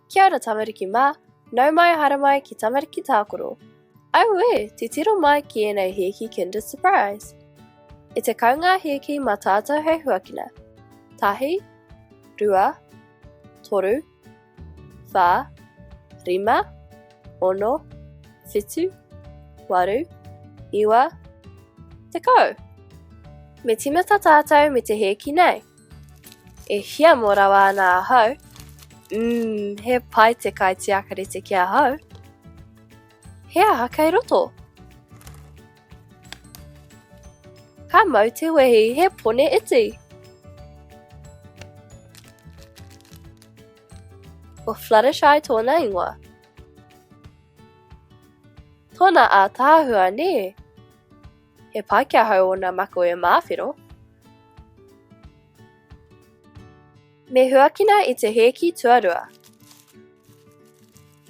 Kia ora tamariki mā, nau mai haere mai ki Tamariki Tākaro. Auē, titiro mai ki ēnei hēki Kinder Surprise. E 10 ngā hēki mā tātou hei huakina. Tahi, rua, toru, whā, rima, ono, whitu, waru, iwa, 10. Me tīmata tātou me te hēki nei. E hiamo rawa ana ahau. Umm, he pai te kai tiakarete ki ahau. He aha kei roto? Ka mau te wehi, he pone iti. Ko Fluttershy tōna ingoa. Tōna ātaahua, nē? He pai ki ahau ōna makawe māwhero. Me huakina i te hēki tuarua.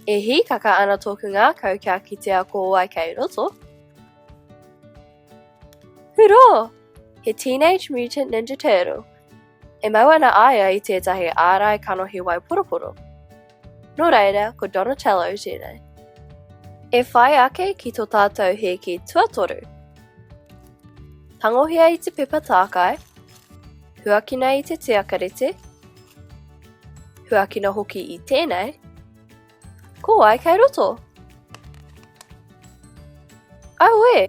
E hīkaka ana tōku ngākau kia kitea ko wai kei roto. Hurō! He Teenage Mutant Ninja Turtle. E mau ana a ia i tētahi ārai kanohi waiporoporo. Nō reira, ko Donatello tēnei. E whai ake ki tō tātou hēki tuatoru. Tangohia i te pepa tākai, huakina i te tiakarete, huakina hoki i tēnei, ko wai kei roto? Auē!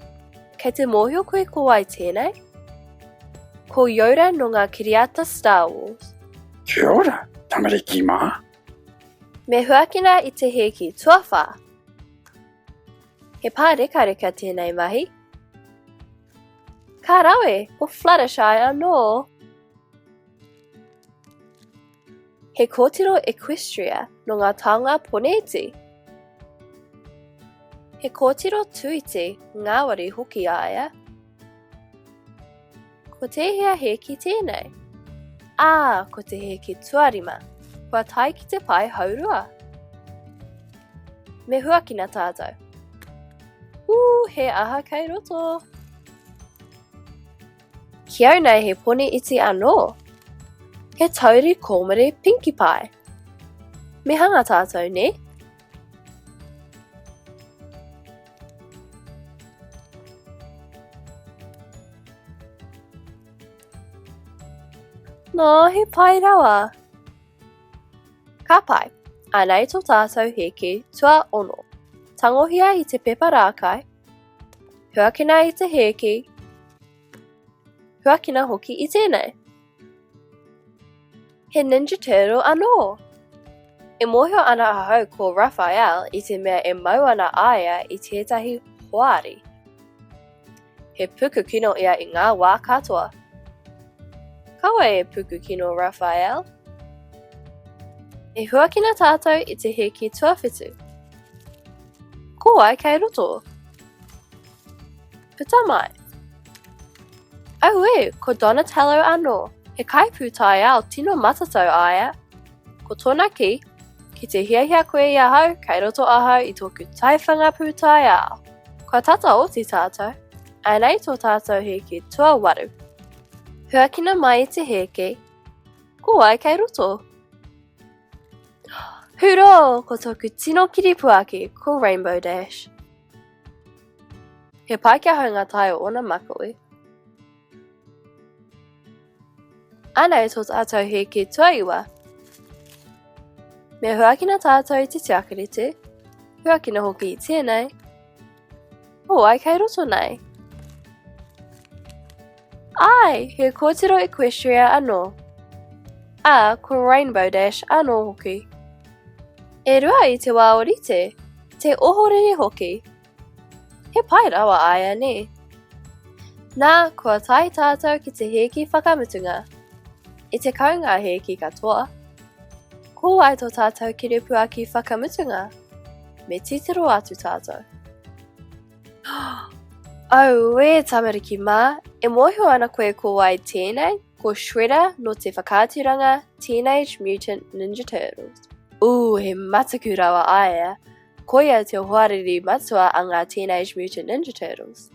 Kei te mōhio koe ko wai tēnei? Ko Yoda nō ngā kiriata Star Wars. Kia ora, tamariki mā! Me huakina i te hēki tuawhā. He pārekareka tēnei mahi. Ka rawe, ko Fluttershy anō! He kōtiro equestria nō ngā taonga poneiti. He kōtiro tūiti, ngāwari hoki a ia. Ko tēhea hēki tēnei? Ā, ko te hēki tuarima. Kua tae ki te pae haurua. Me huakina tātou. Ū, he aha kei roto? Ki au nei he poni iti anō. He tauri kōmere Pinkie Pie. Me hanga tātou, nē? Nō, he pai rawa. Ka pai. Anei tō tātou hēki tuaono. Tangohia i te pepa rākai, huakina i te hēki, huakina hoki i tēnei. He Ninja Turtle anō! E mōhio ana ahau ko Raphael i te mea e mau ana a ia i tētahi hoari. He pukukino ia i ngā wā katoa. Kaua e pukukino, Raphael. E huakina tātou i te hēki tuawhitu. Ko wai kei roto? Puta mai. Auē, ko Donatello anō, he kaipūtaiao tino matatau a ia. Ko tōna kī, Ki te hiahia koe i ahau, kei roto ahau i tōku taiwhanga pūtaiao. Kua tata oti tātou. Anei tō tātou hēke tuawaru. Huakina mai i te hēke, ko wai kei roto? Hurō, ko tōku tino kiripuaki, ko Rainbow Dash. He pai ki ahau ngā tae o ōna makawe. Anei tō tātou hēke tuaiwa. Me huakina tātou i te tiakarete, huakina hoki i tēnei. Ko wai kei roto nei? Āe, he kōtiro equestria anō. Ā, ko Rainbow Dash anō hoki. E rua i te wā ōrite, te ohorere hoki. He pai rawa a ia, nē? Nā, kua tae tātou ki te hēki whakamutunga. I 10 ngā hēki katoa. Ko wai tō tātou kiripuaki whakamutunga? Me titiro atu tātou. Auē, tamariki mā, e mōhio ana koe ko wai tēnei? Ko Shredder nō te whakaaturanga Teenage Mutant Ninja Turtles. Ooh, he mataku rawa a ia. Koia te hoariri matua a ngā Teenage Mutant Ninja Turtles.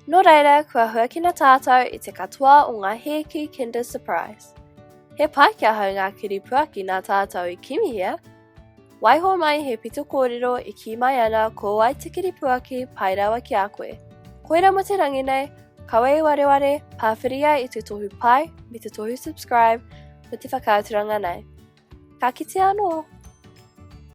Nō reira, kua huakina tātou i te katoa o ngā hēki Kinder Surprise. He pai ki ahau ngā kiripuaki nā tātou i kimihia. Waiho mai he pito kōrero e kī mai ana ko wai te kiripuaki pai rawa ki a koe. Koira mo te rangi nei, kaua e wareware, pāwhiria i te tohu pai me te tohu subscribe mo te whakaaturanga nei. Ka kitea anō!